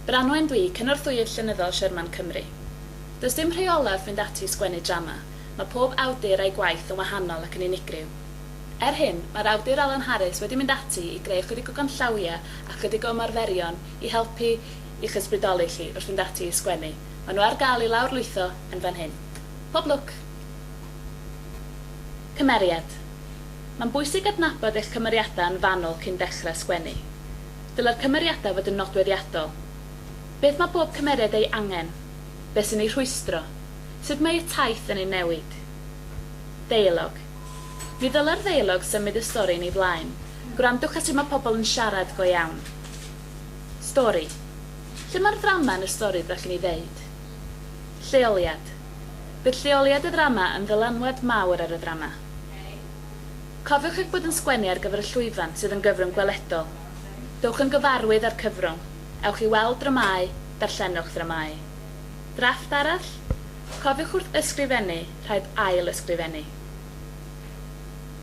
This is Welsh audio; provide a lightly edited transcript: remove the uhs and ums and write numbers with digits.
Branwen dwi, cynorthwyydd llenyddol Sherman Cymru. Does dim rheolau wrth fynd ati i sgwennu drama, mae pob awdur a'i gwaith yn wahanol ac yn unigryw. Er hyn, mae'r awdur Alan Harris wedi mynd ati i greu ychydig o ganllawiau a chydig o ymarferion i helpu i'ch ysbrydoli chi wrth fynd ati i sgwennu. Maen nhw ar gael i lawrlwytho yn fan hyn. Pob lwc! Cymeriad. Mae'n bwysig adnabod eich cymeriadau yn fanwl cyn dechrau sgwennu. Dylai'r cymeriadau fod yn nodweddiadol. Beth mae bob cymeriad ei angen? Beth sy'n ei rhwystro? Sut mae eu taith yn ei newid? Deialog. Mi ddylai'r ddeialog symud y stori yn ei flaen. Gwrandwch ar sut mae pobl yn siarad go iawn. Stori. Lle mae'r ddrama yn y stori ddylech chi'n ei ddeud? Lleoliad. Bydd lleoliad y ddrama yn ddylanwad mawr ar y ddrama. Cofiwch eich bod yn sgwennu ar gyfer y llwyfan sydd yn gyfrwng gweledol. Dowch yn gyfarwydd â'r cyfrwng. Ewch i weld dramâu, darllenwch ddramâu. Drafft arall? Cofiwch wrth ysgrifennu, rhaid ail-ysgrifennu.